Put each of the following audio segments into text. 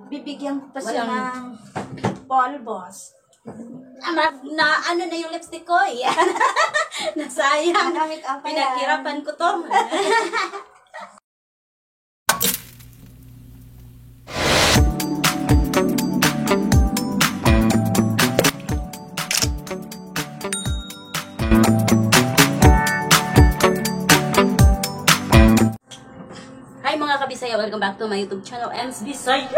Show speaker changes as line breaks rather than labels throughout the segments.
Bibigyan ko pa siya
Walang-
ng polvos.
Ah, na ano na yung lipstick ko? Yan. Nasayang.
Nakamit up pa yan.
Pinaghirapan ko to. Hi, mga kabisaya! Welcome back to my YouTube channel, Ems Bisaya!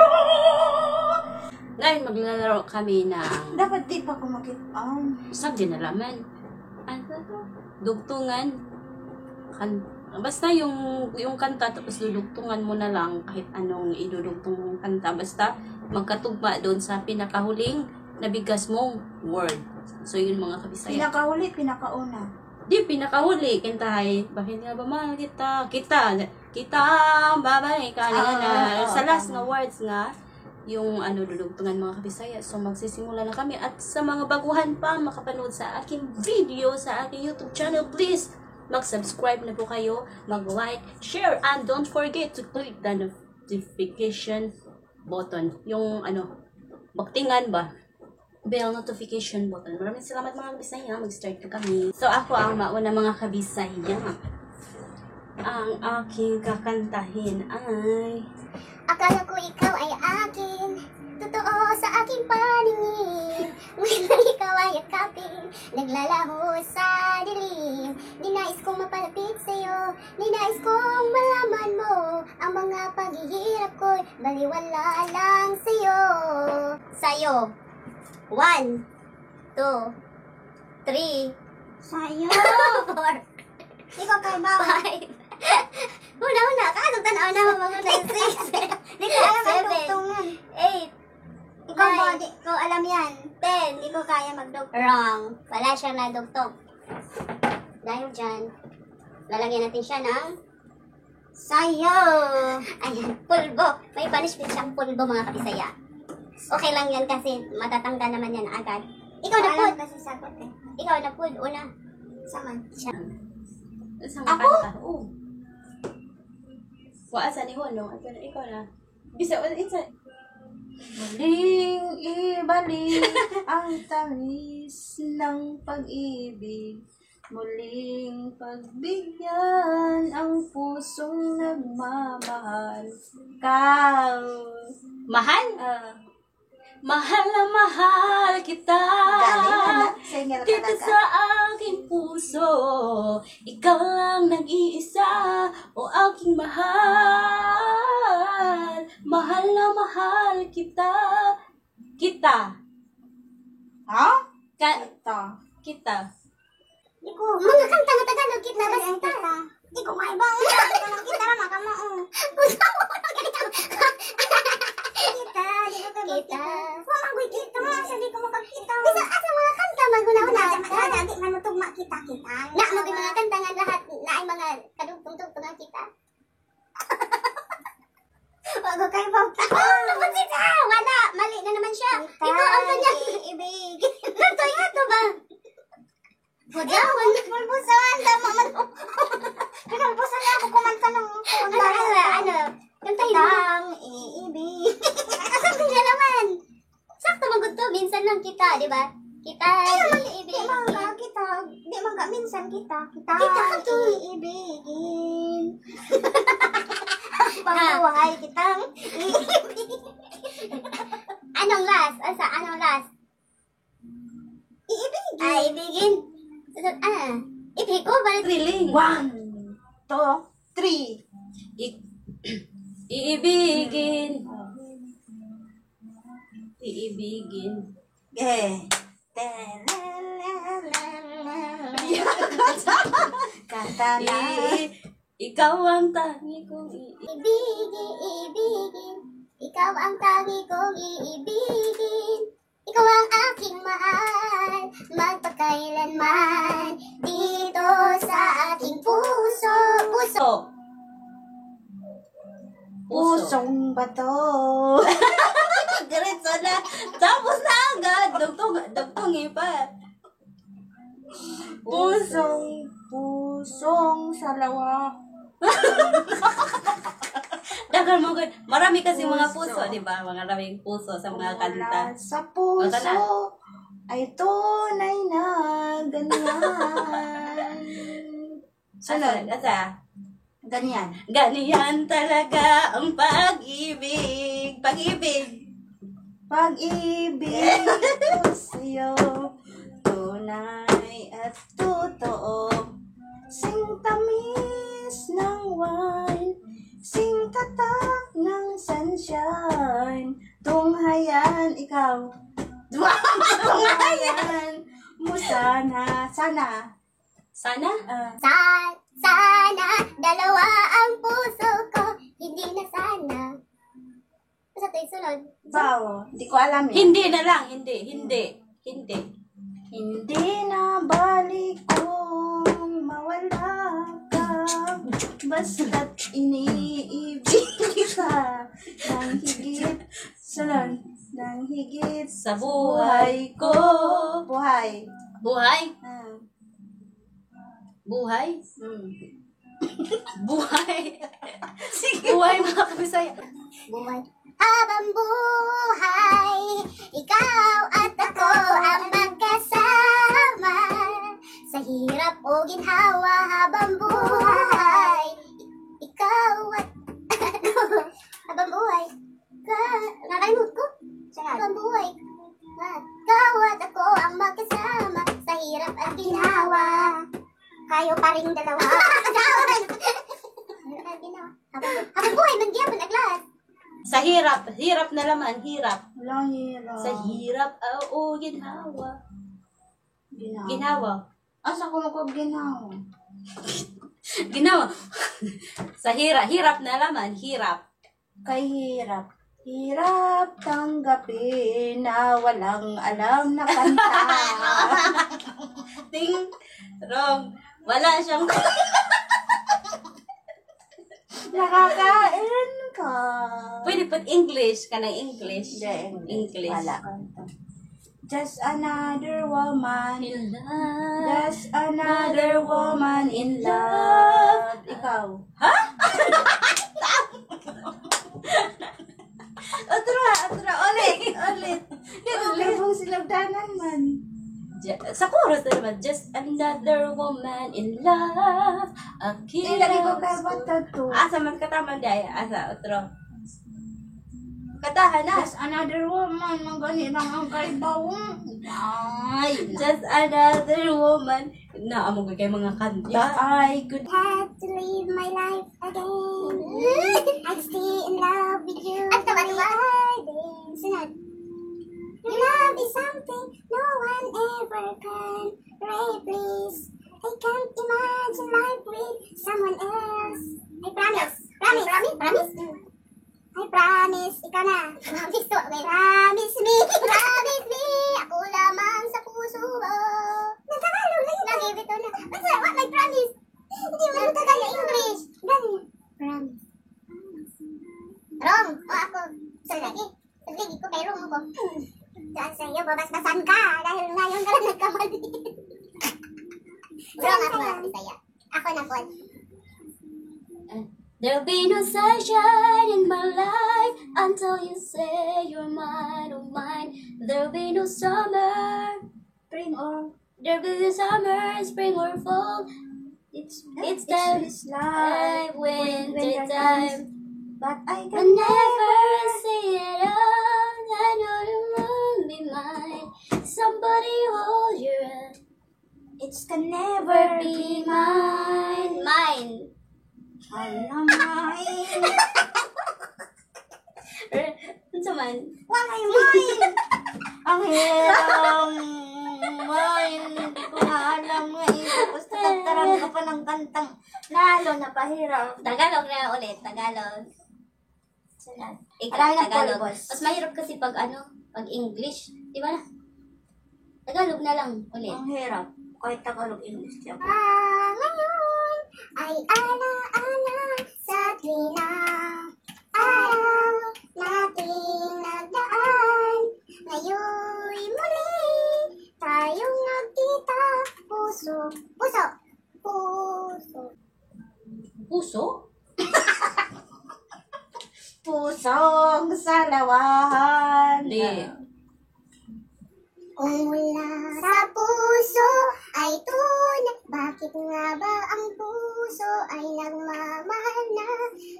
Ngayon, maglalaro kami ng
Dapat di pa kumakit on.
Saan din nalaman? Ano to? Dugtungan. Basta yung kanta, tapos dudugtungan mo na lang kahit anong idudugtong mong kanta. Basta magkatugma doon sa pinakahuling nabigas mong word. So yun, mga kabisaya.
Pinakahuli, pinakauna.
Di, pinakahuli. Kintahay. Bakit nga ba mahal kita? Kita. Kita. Babalik ka na.
Ah, oo,
Sa last
tama.
nga words nga, yung ano, dudugtungan, mga kabisaya. So magsisimula na kami. At sa mga baguhan pa makapanood sa aking video, sa aking YouTube channel, please mag-subscribe na po kayo, mag-like, share, and don't forget to click the notification button. Yung ano, baktingan ba? Bell notification button. Maraming salamat, mga kabisaya. Mag-start na kami. So ako ang mauna, mga kabisaya. Ang aking kakantahin ay
Akala ko ikaw ay akin, totoo sa aking paningin. Ngunit nang ikaw ay yakapin, naglalaho sa dilim. Di nais kong mapalapit sa'yo, di nais kong malaman mo. Ang mga paghihirap ko'y baliwala lang sa'yo. Sa'yo. 1, 2, 3,
Sa'yo.
4,
Di ko kay Bao.
5. Una, una. Kaasong tanaw na mga 6,
Di ko alam ang
7,
dugtungan.
8,
Ikaw
Nine.
ba, di ko alam yan.
10.
Di ko kaya magdugtong.
Wrong. Wala siyang nadugtong. Dahil dyan, lalagyan natin siya ng
Sa'yo.
Ayan, pulbo. May punishment siyang pulbo, mga kabisaya. Okay lang yan kasi matatanggal naman yan agad. Ikaw na
Alam
pud.
kasi sagot eh.
Ikaw na pud. Una.
Saman.
Siya.
Sa
Ako?
kanta. Oo. Wa sa ni no? Ito na, ikaw na. Bisa, isa.
Muling ibalik ang tamis ng pag-ibig. Muling pagbigyan ang pusong nagmamahal. Kau.
Mahal?
Ah,
Mahal na mahal kita.
galing anak. Single ka
Dito
na ka.
sa aking puso, ikaw lang nag-iisa, o aking mahal. Mahal na mahal kita. Kita.
Ha?
Ka
Ito.
Kita.
Di ko, mga kanta nga Tagalog, kita
Ay,
basta.
kita. Di ko kay Bao. Kita ra makamao. Kita. Di ko kay Bao.
Kita.
Wa man ko'y kita. Asa di ko makakita.
Bisa, asa mga kanta, maguna-una.
Una, di man mo tugma kita kita.
Na, mag mga kanta nga lahat, na ay mga kadugtong-tugtong ang kita.
Wa ko kay Bao.
Oh, napansin ka! Wala! Mali na naman siya.
Kita,
Ito ang kanya.
Ibig.
Ganto yato ba? Budawan.
Pulbusan, tama man. Pinulbusan na ako kumanta ng
Ano, ano, ano? Kantahin mo.
Kitang iibig.
Asan kanya naman? Sakto magod to. Minsan lang kita, di ba? Kita, iibig.
Di man ka kita, di man ka minsan kita. Kita,
Kita ka to.
iibigin. Pangbuhay kitang iibigin.
Anong last? Asa, anong last?
Iibigin.
Ah, ibigin. Ah, ibig ko ba?
Thrilling.
1, 2, 3.
Iibigin. Iibigin.
Eh. Kanta na.
Ikaw ang tangi kong iibigin.
Ibigin, ibigin. Ikaw ang tangi kong iibigin. Ikaw ang aking mahal, magpakailanman. Dito sa aking puso, puso.
Puso.
Pusong bato.
Diretso na. Tapos na agad. Dugtong, dugtong pa.
Pusong, pusong salawa.
Dagan. Tagal mo gud. Marami kasi mga
Puso.
puso, di ba? Mga maraming puso sa mga kanta.
Mula sa puso ay tunay na ganyan.
Asa,
Sunod.
asa.
Ganyan.
Ganyan talaga ang pag-ibig. Pag-ibig.
Pag-ibig ko sa'yo, tunay at totoo. Sing tamis ng wine, sing tatak ng sunshine. Tunghayan, ikaw. Tunghayan mo sana, sana.
Sana?
Ah,
Sana, dalawa ang puso ko, hindi na sana. Basta ito yung sunod.
Bawo, hindi ko alam eh.
Hindi na lang. Hindi, hindi, hindi.
Hindi na balik kung mawala ka. Basta't iniibig kita ng higit. Sunod, ng higit
Sa buhay ko.
Buhay.
Buhay?
Ah.
Buhay?
Mm.
Buhay. Sige. Buhay, mga kabisaya.
Buhay. Habang buhay, ikaw at ako ang magkasama. Sa hirap o ginhawa, habang buhay, ikaw at ako. Habang buhay, ka, nakalimut ko. Habang buhay, ikaw at ako ang magkasama. Sa hirap at ginhawa, kayo pa rin dalawa. Habang buhay, man gyapon aglas.
Sa hirap. Hirap na laman. Hirap.
Walang hirap.
Sa hirap o ginhawa.
Ginawa.
Ginhawa.
Asa ko magkog ginawa?
Ginawa. Sa hirap. Hirap na laman. Hirap.
Kay hirap. Hirap tanggapin na walang alam na kanta.
Ting. Wrong. Wala siyang...
Nakakain ka.
Pwede pag English. Kanang English.
Hindi,
English.
Wala. Just another woman.
In love.
Just another woman in love. Ikaw. Otra, otra. Ulit, ulit.
Ulit.
Ulit. Silagdanan man.
Sa chorus na naman, just another woman in love. A
Hindi, lagi ko
killer.
kaya bata to.
Asa man kataman di ay? Asa, otro. Katahan na.
Just another woman. Mang gani lang ang kaibaw. Ay,
Just another woman. Na, amo ko kay mga
if
kanta.
I could
Had to live my life again. I'd stay in love with you. At tawa tawa. Sunod. Your love is something no one ever can replace. I can't imagine life with someone else. I promise. Promise. Promise? Promise? I promise. Ikaw na. Promise to. Okay. Promise me. Promise me. Ako lamang sa puso mo. Nagtagalog na yun. Nag-ibig na. Basta, what my promise? Hindi mo Tagalog English. Ganun. Promise. Wrong. O ako. Sa lagi. Sa lagi ko kay wrong ko. Saan sa iyo, babasbasan ka. Dahil ngayon ka lang nagkamali. Wrong ako mga Bisaya. Ako na po.
There'll be no sunshine in my life until you say you're mine, oh mine. There'll be no summer,
spring or
there'll be no summer, spring or fall. It's time,
it's life,
winter
winter
time.
But I
I
can
never see it all. I know you won't be mine. Somebody hold your hand.
It's can never
Never be mine, mine.
Alam mine.
Unsa man?
Walay mine. Ang hirang mine. Hindi ko nga alam nga eh. Tapos tatarang ka pa ng kantang lalo na pahirap.
Tagalog na ulit, Tagalog.
Sunod.
Ikaw,
Marami ng
Tagalog.
pulbos.
Mas mahirap kasi pag ano, pag English. Di ba na? Tagalog na lang ulit.
Ang hirap. Kahit Tagalog English di ako.
Ah, ngayon ay ala-ala sa tuwina. Araw nating nagdaan. Ngayon'y muli tayong nagkita. Puso, puso, puso.
Puso?
Dalawahan.
Di.
Kung mula sa puso ay tunay, bakit nga ba ang puso ay nagmamahal na?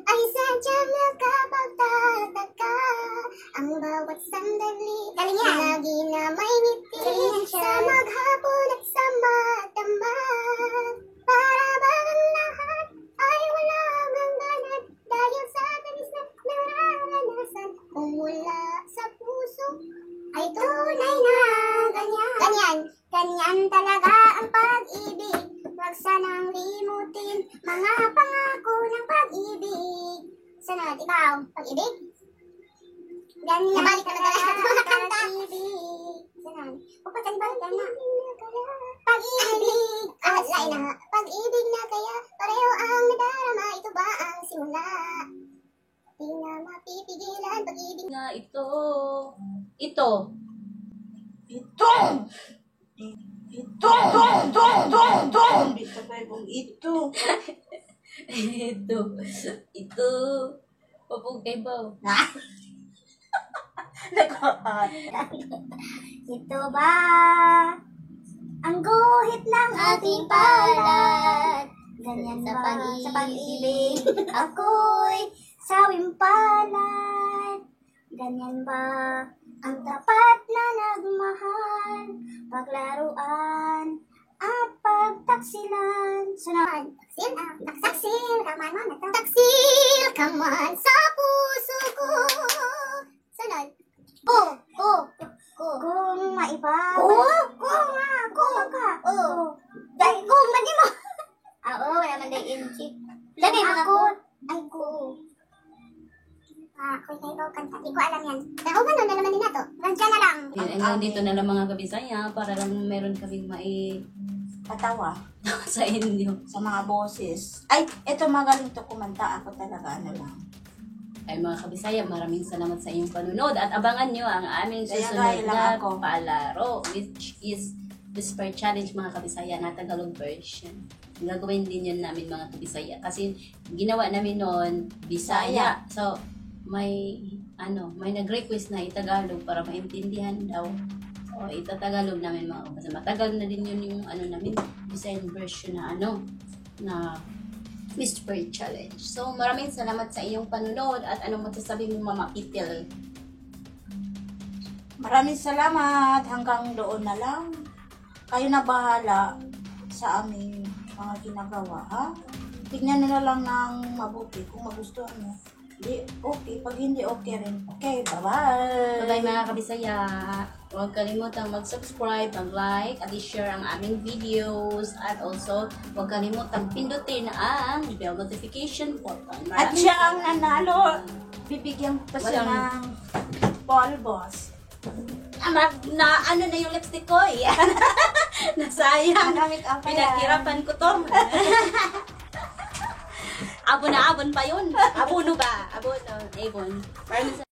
Ay sadyang nakapagtataka ang bawat sandali. Galing yan. Lagi na may ngiti sa maghapon at sa magdamag. Para bang ang lahat ay walang hangganan dahil sa tamis na nararanasan. Kung mula sa puso ay tunay na ganyan. Ganyan, ganyan talaga ang pag-ibig. Huwag sanang limutin mga pangako ng pag-ibig. Sunod, ikaw, pag-ibig? Ganyan. Nabalik na talaga ang pag-ibig. Sunod, huwag balik na. Pag-ibig, ah, lain na. Pag-ibig na kaya, pareho ang nadarama. Ito ba ang simula? Di na mapipigilan, pag-ibig.
Nga ito. Ito.
Ito! Ito! Ito! Ito! Ito! Ito! Ito pa yung ito.
Ito. Ito. Papugay ba?
Nag-
Ito ba ang guhit ng aking palad? Ganyan sa pag-ibig, sa pag-ibig ako'y sawing palad. Ganyan ba ang tapat na nagmahal? Paglaruan at pagtaksilan. Sunod. Taksil, ah, taksil, kaman mo na to. Taksil ka man sa puso ko. Sunod. Ko, ko, ko. Kung maiba. Ko? Ko nga, ko ka. Oo. Dahil kung man di mo. Ah, oo, wala man dahil inchi. Dali mga ko. Ay, ko. Ah, ako ikaw kanta. Di ko alam yan. Pero ganun na naman din nato. Nandiyan na lang.
Yan, hanggang dito na lang, mga kabisaya, para lang meron kaming mai
Patawa
sa inyo.
sa mga boses. Ay, ito magaling to kumanta. Ako talaga, ano lang.
Ay, mga kabisaya, maraming salamat sa inyong panunood at abangan nyo ang aming
Kaya
susunod
gaya lang
na
ako.
palaro, which is Whisper Challenge, mga kabisaya, na Tagalog version. Gagawin din yun namin, mga kabisaya, kasi ginawa namin noon Bisaya. So may ano, may nag-request na itagalog para maintindihan daw. So itatagalog namin, mga kabisaya. Matagal na din yun yung ano namin, Bisayan version na ano na Whisper Challenge. So, maraming salamat sa iyong panunood at anong masasabi mo, Mama Pitil?
Maraming salamat. Hanggang doon na lang. Kayo na bahala sa aming mga ginagawa, ha? Tignan nyo na lang ng mabuti kung magustuhan nyo. Di, okay. Pag hindi, okay rin. Okay, bye-bye!
Bye-bye, mga kabisaya! Huwag kalimutang mag-subscribe, mag-like, at i-share ang aming videos. At also, huwag kalimutang pindutin ang bell notification button.
At
Maraming
siya ang
salamat.
nanalo. Bibigyan ko pa siya
Walang-
ng polvos.
Ah, na ano na yung lipstick ko eh. Nasayang.
Nagamit ang kaya.
Pinaghirapan ko to. Abon na abon pa yun. Abono ba? Abono. Avon. Maraming